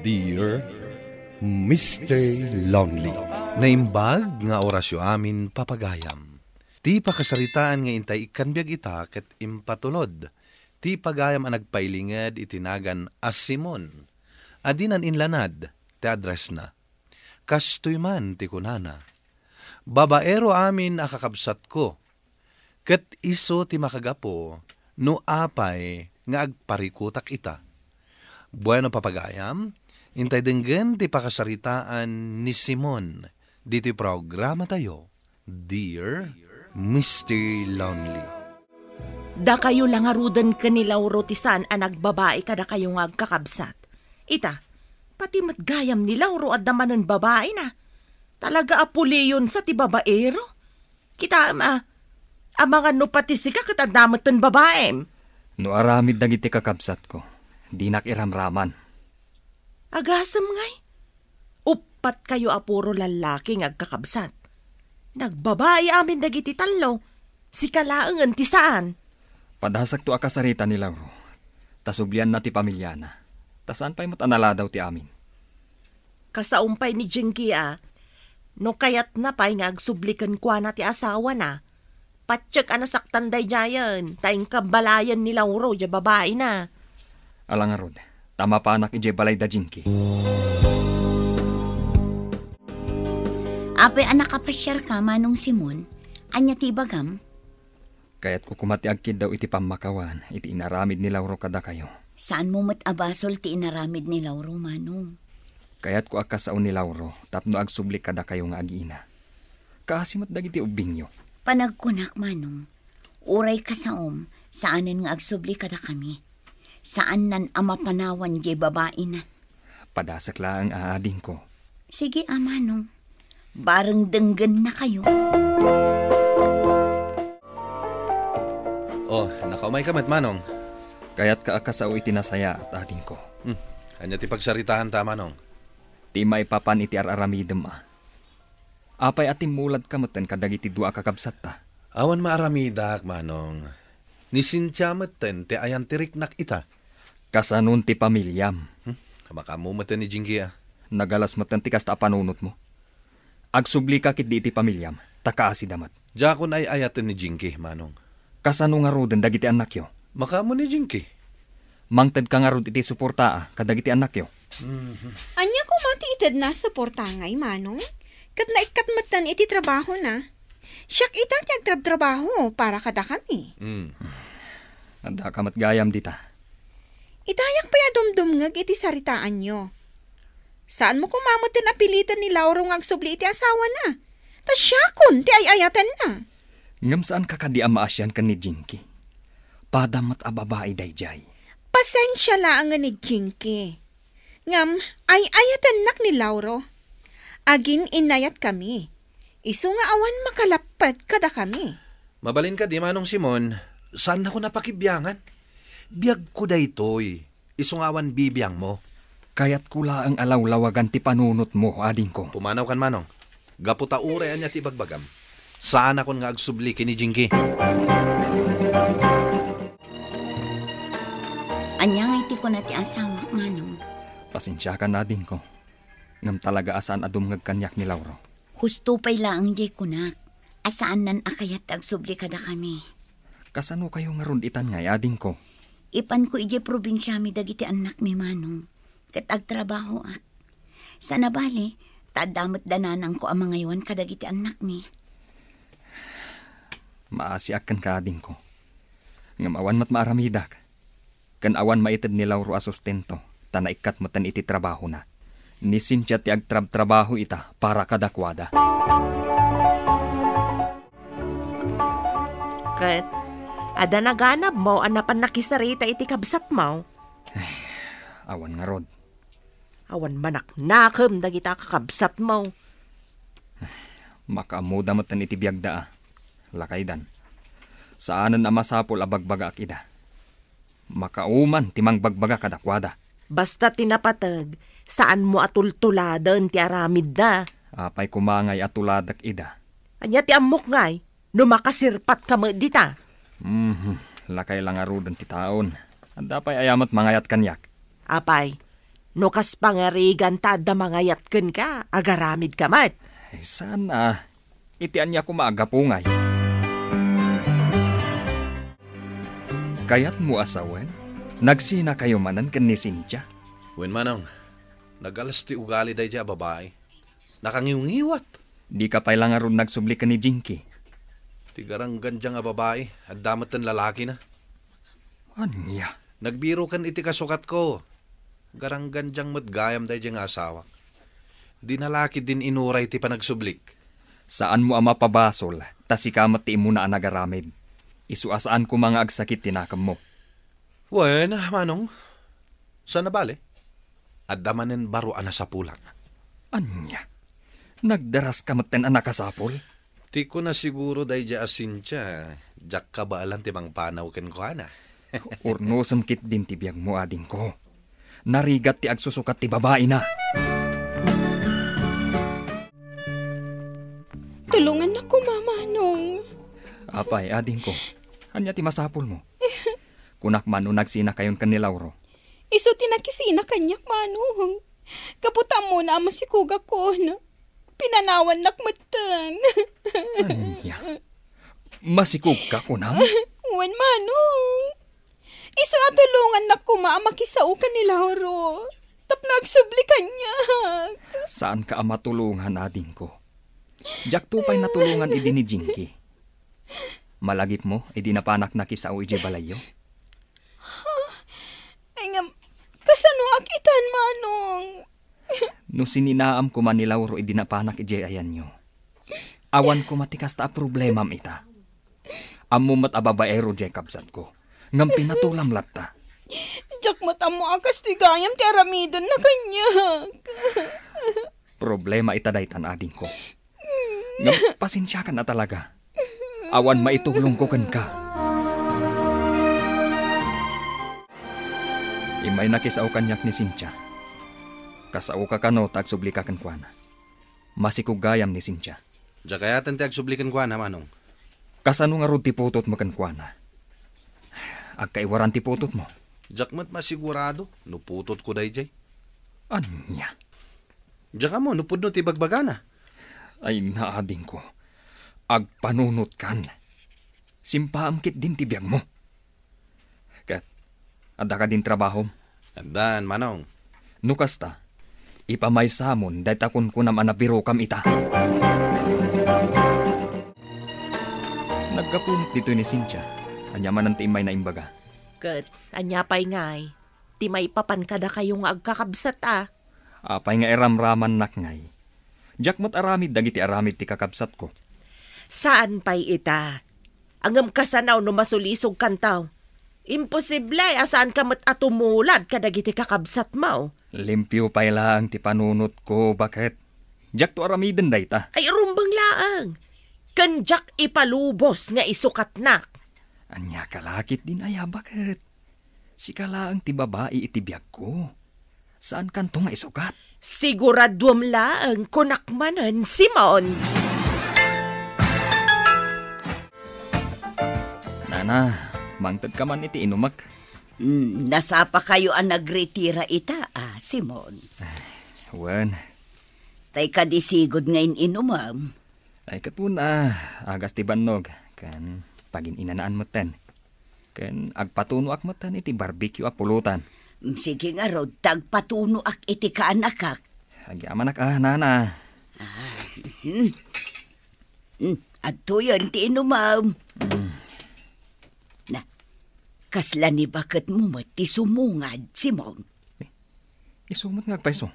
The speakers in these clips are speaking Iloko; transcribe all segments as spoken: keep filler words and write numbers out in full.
Dear Mister Lonely. Naimbag nga orasyo amin, papagayam. Ti pakasaritaan nga intay ikkan biag ita ket impatulod ti pagayam a nagpailinged iti nagan a Simon, a dinan inlanad ti addressna. Kastoy man ti kunana, "Babaero amin a kakabsatko, ket isu ti makagapu no apay nga agparikutak ita." Bueno, papagayam, intay denggen ti pakasaritaan ni Simon ditoy programatayo, Dear Mister Lonely. Dakayo la ngaruden ken ni Lauro ti saan a nagbabai kadakayo nga agkakabsat. Ita, pati met gayam ni Lauro adda manen babaina. Talaga a puliyon sa ti babaero. Kitaem a, amangan no pati sika ket adda met ten babaem. No aramid dagiti kakabsatko, dinak iramraman. Agasem ngay? Uppat kayo a puro lallaki nga agkakabsat. Nagbabai amin dagiti tallo. Sika laengen ti saan. Padasakto a kasarita ni Lauro. Ta sublianna ti pamiliana. Ta saan pay met a naladaw ti amin. Kasaom pay ni Jinky a, no kayatna pay nga agsubli kenkuana ti asawana, patiek a nasaktan daydiayen, ta inka balayen ni Lauro diay babaina. Ala ngarud, ta mapanak idiay balay da Jinky. Apay a nakapasiarka, Manong Simon? Ania ti ibagam? Kayatko koma ti agkiddaw iti pammakawan iti inaramid ni Lauro kadakayo. Saanmo met a basol ti inaramid ni Lauro, Manong. Kayatko a kasao ni Lauro tapno agsubli kadakayo nga agi-ina. Kaasi met dagiti ubbingyo. Panagkunak, Manong, uray kasaom, saanen nga agsubli kadakami. Saannan a mapanawan diay babaina. Padasek laeng a adingko. Sige a, Manong. Bareng denggennakayo. Oh, nakaumayka met, Manong. Kayatka a kasao iti nasayaat, adingko. Hmm. Ania ti pagsaritaanta, Manong? Ti maipapan iti ar-aramidem a. Apay a timmuladka metten kadagiti dua a kakabsatta? Awan maaramidak, Manong. Ni Cynthia metten ti ayan ti riknak ita. Kasanon ti pamiliam? Hmm? Makaammo metten ni Jinky a. Nagalas metten ti kasta a panunotmo. Agsublika ketdi iti pamiliam, ta kaasida met. Diakon ay-ayaten ni Jinky, Manong. Kasano ngaruden dagiti annakyo? Makaammo ni Jinky. Mangtedka ngarud iti suportaa kadagiti annakyo? Mhm. Ania koma ti itedna a suporta ngay, Manong? Ket naikkat metten iti trabahona. Siak ita ti agtrabtrabaho para kadakami. Mm. Addaka met gayam dita. Itayak pay a dumdumngeg iti saritaanyo. Saanmo koma metten a piliten ni Lauro nga agsubli iti asawana. Ta siakon ti ay-ayatenna. Ngem saanka kadi a maasian ken ni Jinky? Pada met a babai daydiay. Pasensia laengen ni Jinky. Ngem ay-ayatennak ni Lauro. Agin-inayatkami. Isu nga awan makalappet kadakami. Mabalin kadi, Manong Simon, saannakon a pakibiangan. Biagko daytoy. Isu nga awan bibiangmo. Kayatko laeng a lawlawagan ti panunotmo, adingko. Pumanawkan, Manong. Gapu ta uray ania ti ibagbagam, saanakon nga agsubli ken ni Jinky. Ania ngay ti kuna ti asawak, Manong? Pasensiakan, adingko. Ngem talaga a saan a dumngeg kaniak ni Lauro. Husto pay laeng diay kunak a saannan a kayat ti agsubli kadakami. Kasano kayo ngarud itan ngay, adingko? Ipanko idiay probinsiami dagiti annakmi, Manong, ket agtrabahoak. Sana bale, ta adda met dananangko a mangaywan kadagiti annakmi. Maasiak kenka, adingko. Ngem awan met maaramidak. Ken awan maited ni Lauro a sustento, ta naikkat metten iti trabahona. Ni Cynthia ti agtrabtrabaho ita para kadakuada. Ket, adda naganabmo a napan nakisarita iti kabsatmo? Awan ngarud. Awan manaknakem dagita a kakabsatmo. Makaammoda metten iti biagda a. Lakaydan. Saanen a masapul a bagbagaak ida. Makauman ti mangbagbaga kadakuada. Basta ti napateg, saanmo a tultuladen ti aramidda. Apay koma ngay a tuladek ida? Ania ti ammok ngay? No makasirpatka met dita. Mhm, lakay la ngaruden ti taon. Adda pay aya met mangayat kaniak? Apay, No kas pangarigan ta adda mangayat kenka, agaramidka met. Ay, saan a. Iti ania koma a gapu ngay? Kayatmo a sawen? Nagsinakayo manen ken ni Cynthia? Wen, Manong. Nagalas ti ugali daydiay a babai. Nakangiwngiwat. Dika pay la ngarud nagsubli ken ni Jinky? Ti garanggandiay a babai, adda met ti lalakina. Ania? Nagbiroken iti kasukatko. Garanggandiay met gayam daydiay nga asawak. Dinala ketdin inuray ti panagsublik. Saanmo a mapabasol, ta sika met ti immuna a nagaramid. Isu a saan koma nga agsakit ti nakemmo. Wen, Manong. Saan a bale? Adda manen baro a nasapulan. Ania? Nagdaraska metten a nakasapul? Ti kuna siguro daydiay a Cynthia, diak kabaelan ti mangpanaw kenkuana. Urnosem ketdin ti biagmo, adingko. Narigat ti agsusukat ti babaina. Tulongannak koma, Manong. Apay, adingko. Ania ti masapulmo? Kunak man no nagsinakayon ken ni Lauro. Isu ti nakisina kaniak, Manong. Gapu ta ammona a masikogakon. Pinanawannak metten. Ania? Masikogka, kunam? Wen, Manong. Isu a tulongannak koma a makisao ken ni Lauro. Tapno agsubli kaniak. Saanka a matulongan, adingko. Diakto pay natulongan idi ni Jinky. Malagipmo idi napanak nakisao idiay balayyo? Ay, ngem, kasanoak itan, Manong? No sininaam koma ni Lauro idi napanak idiay ayanyo, awan koma ti kasta a problemam ita. Ammom met a babaero diay kabsatko, ngem pinatulam latta. Diak met ammo a kastoy gayam ti aramidenna kaniak. Problema ita daytan, adingko. Ngem pasensiakan a talaga. Awan maitulongko kenka. Immay nakisao kaniak ni Cynthia. Kasaoka kano ta agsublika kenkuana. Masikog gayam ni Cynthia. Diak kayaten ti agsubli kenkuana, Manong. Kasano ngarud ti putotmo kenkuana? Agkaiwaran ti putotmo? Diak met masigurado no putotko daydiay. Ania? Diak ammo no pudno ti bagbagana. Ay, naadingko. Agpanunotkan. Simpaam ketdin ti biagmo. Ket, adda kadin trabahom? Addan, Manong. No kasta, ipamaysamon dayta kunkunam a nabirokam ita. Naggapu met ditoy ni Cynthia. Ania manen ti immay na imbaga? Ket ania pay ngay ti maipapan kadakayo nga agkakabsat a? Apay nga iramramannak ngay? Diak met aramid dagiti aramid ti kakabsatko. Saan pay ita? Ngem kasano no masulisogkanto? Imposible a saanka met a tumulad kadagiti kakabsatmo. Limpio pay laeng ti panunotko, baket. Diakto aramiden dayta. Ay, rumbeng laeng. Ken diak ipalubos nga isukatnak. Ania ka la ketdin aya, baket? Sika laeng ti babai iti biagko. Saankanto nga isukat? Siguraduem laeng, kunak manen, Simon. Nana, mangtedka man iti inumek. Mm, nasapakayo a nagretira ita, a, Simon. Wen. Tay kadi sigud nga in-inumem? Ay, ket wen a, agas ti bannog, ken pagin-inanaan metten. Ken agpatunoak metten iti barbecue a pulutan. Mm, sige ngarud, ta agpatunoak iti kaanakak. Agyamanak a, nana. Ah, mhm. Mm, adtoyen ti inumem. Mm. Na, kasla ni baketmo met ti sumungad, Simon? Isu met nga agpayso.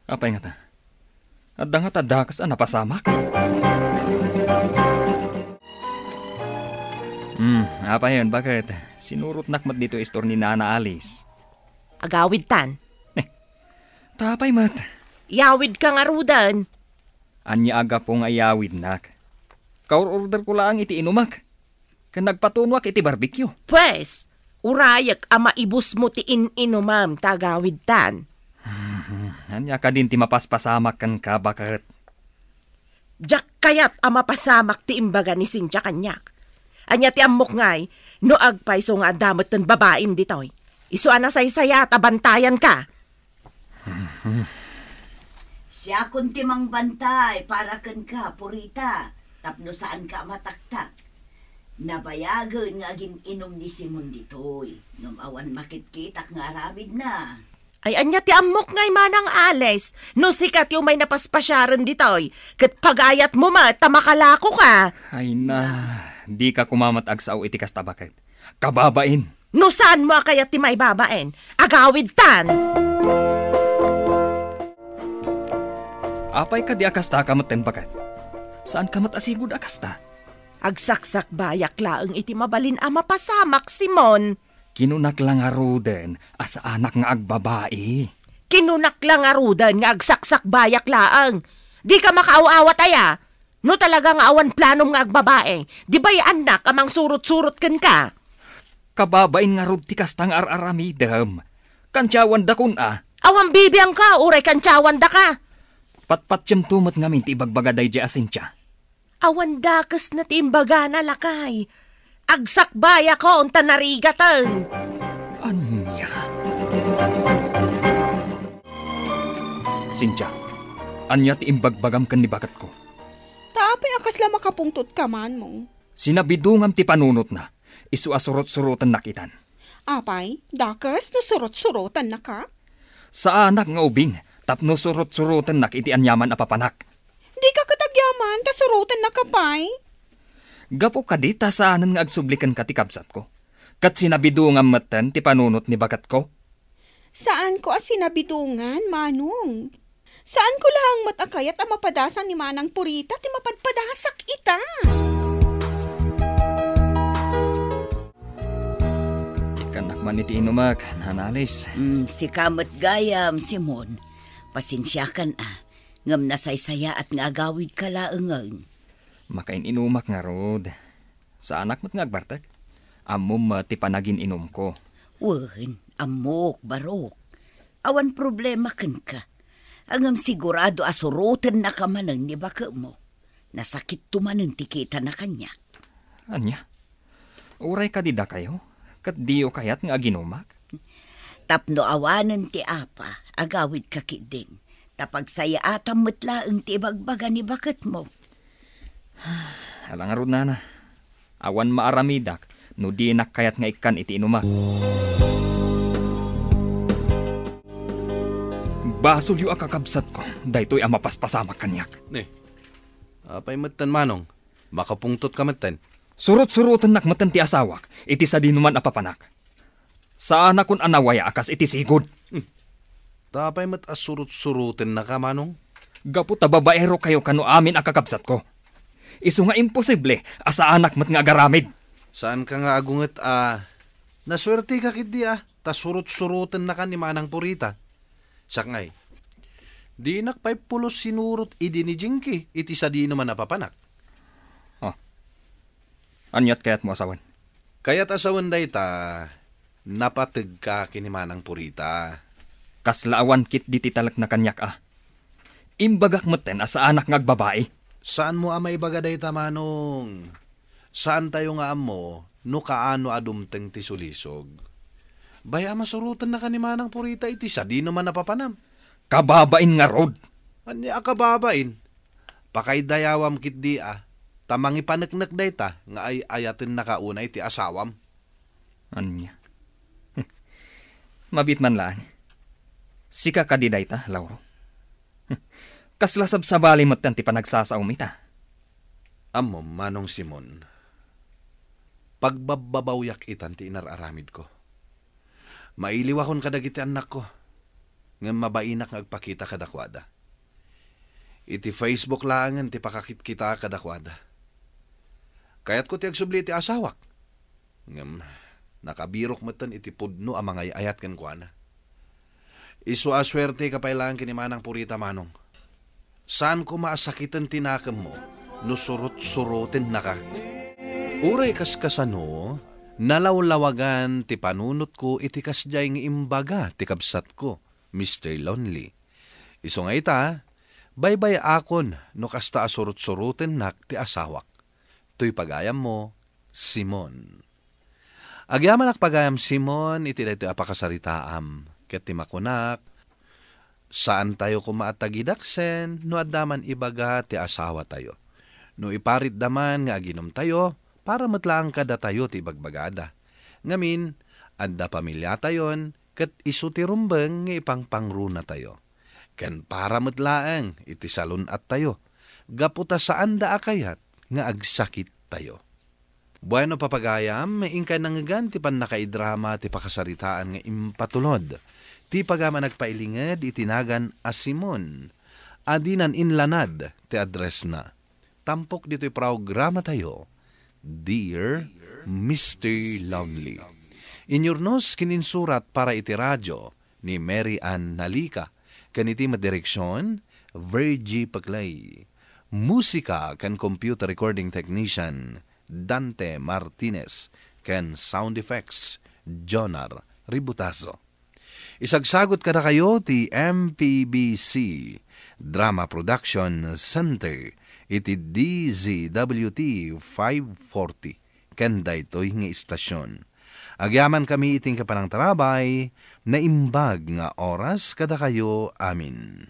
Apay ngata? Adda ngata dakes a napasamak? Hmm, apayen, baket? Sinurotnak met ditoy istor ni Nana Alice. Agawidtan. Eh, ta apay met? Iyawidka ngaruden. Ania a gapu nga iyawidnak? Kaur-orderko laeng iti inumek. Ken nagpatunoak iti barbecue. Pues, urayek a maibusmo ti in-inumem ta agawidtan. Ania kadin ti mapaspasamak kenka, baket? Diak kayat a mapasamak ti imbaga ni Cynthia kaniak. Ania ti ammok ngay, no agpayso nga adda metten babaim ditoy? Isu a nasaysayat a bantayanka. Siakon ti mangbantay para kenka, Purita, tapno saanka a mataktak. Nabayagen nga agin-inum ni Simon ditoy, ngem awan makitkitak nga aramidna. Ay, ania ti ammok nga imanang Alice? No sika ti umay napaspasiaren ditoy, ket pagayatmo met ta makalakoka. Ay na, dika koma met agsao iti kasta, baket. Kababain. No saanmo a kayat ti maibabain, agawidtan. Apay kadi a kastaka metten, baket? Saanka met a sigud a kasta? Agsaksakbayak laeng iti mabalin a mapasamak, Simon. Kinunak la ngaruden a saanak nga agbabai. Kinunak la ngaruden nga agsaksakbayak laeng. Dika makaaw-awat aya? No talaga nga awan planom nga agbabai, di bay-annak a mangsurot-surot kenka? Kababain ngarud ti kasta nga ar-aramidem. Kantiawandakon a. Awan bibiangka, uray kantiawandaka. Patpatiemto met ngamin ti ibagbaga daydiay a Cynthia. Awan dakesna ti imbagana, lakay. Agsakbayakon ta narigaten. Ania? Cynthia, ania ti imbagbagam ken ni baketko? Ta apay a kasla makapungtotka, Manong? Sinabidongam ti panunotna, isu a surot-surotennak itan. Apay, dakes no surot-surotennaka? Saanak nga ubing tapno surot-surotennak iti aniaman a papanak. Dika ket agyaman ta surotennaka pay? Gapu kadi ta saanen nga agsubli kenka ti kabsatko, ket sinabidongam metten ti panunot ni baketko? Saanko a sinabidongan, Manong. Saanko laeng met a kayat a mapadasan ni Manang Purita ti mapadpadasak ita. Ikkannak man iti inumak, Nana Alice. Mm, sika met gayam, Simon. Pasensiakan a, ngem nasaysayaat nga agawidka laengen. Makain-inumak ngarud. Saanak met nga agbartek. Ammom met ti panagin-inumko. Wen, ammok, barok. Awan problema kenka. Ngem sigurado a surotennaka manen ni baketmo. Nasakitto manen ti kitana kaniak. Ania? Uray kadi dakayo, ket diyo kayat nga aginumak? Tapno awanen ti apa, agawidka ketdin. Ta pagsayaatam met laeng ti ibagbaga ni baketmo. Ala ngarud, nana. Awan maaramidak no dinak kayat nga ikkan iti inumak. Basolyo a kakabsatko, daytoy a mapaspasamak kaniak. Ne, apay metten, Manong? Makapungtotka metten? Surot-surotennak metten ti asawak iti sadinoman a papanak. Saanakon a nawaya a kas iti sigud. Hmm. Ta apay met a surot-surotennaka, Manong? Gapu ta babaerokayo kano amin a kakabsatko. Isu nga imposible a saanak met nga agaramid. Saanka nga agunget a nasuerteka ketdi a ta surot-surotennaka ni Manang Purita. Sakngay, dinak pay pulos sinurot idi ni Jinky iti sadinoman a papanak. Oh. Aniat kayatmo a sawen? Kayat a sawen dayta, napategka ken ni Manang Purita. Kasla awan ketdi ti talekna kaniak a. Imbagak metten a saanak nga agbabai. Saanmo a maibaga dayta, Manong. Saantayo nga ammo no kaano a dumteng ti sulisog. Bay-am a surotennaka ni Manang Purita iti sadinoman a papanam. Kababain ngarud. Ania a kababain? Pakaidayawam ketdi a, ta mangipaneknek dayta nga ay-ayatennaka unay ti asawam. Ania? Mabiit man laeng. Sika kadi dayta, Lauro? Kasla sabsabali metten ti panagsasaom ita. Ammom, Manong Simon, pagbabbabawiak itan ti inar-aramidko. Mailiwakon kadagiti annakko, ngem mabainak nga agpakita kadakuada. Iti Facebook laengen ti pakakitkitaak kadakuada. Kayatko ti agsubli iti asawak, ngem nakabirok metten iti pudno a mangay-ayat kenkuana. Isu a suerteka pay laeng ken ni Manang Purita, Manong. Saan koma a sakiten ti nakemmo no surot-surotennaka. Uray kaskasano, nalawlawagan ti panunotko iti kasdiay nga imbaga ti kabsatko, Mister Lonely. Isu nga ita, baybay-akon no kasta a surot-surotennak ti asawak. Toy pagayammo, Simon. Agyamanak pagayam, Simon, iti daytoy a pakasaritaam, ket ti makunak, Saantayo koma a tagidaksen no adda man ibaga ti asawatayo. No iparitda man nga aginumtayo, para met laeng kadatayo ti ibagbagada. Ngamin, adda pamiliatayon ket isu ti rumbeng nga ipangpangrunatayo. Ken para met laeng iti salun-attayo, gapu ta saanda a kayat nga agsakittayo. Bueno, papagayam, inkay nangngegan ti pannakaidrama ti pakasaritaan nga impatulod ti pagayam a nagpailinged iti nagan a Simon a dinan inlanad ti addressna. Tampok ditoy programatayo, Dear Mister Lonely. Inyurnos ken insurat para iti radio ni Mary Ann Nalica, ken iti met direksion, Virgie Paclay. Musika ken computer recording technician, Dante Martinez, ken sound effects, Jonar Ributazo. Isagsagut kadakayo ti M P B C Drama Production Center iti D Z W T five forty ken daytoy nga istasyon. Agyamankami iti panangtarabay, naimbag nga oras kadakayo amin.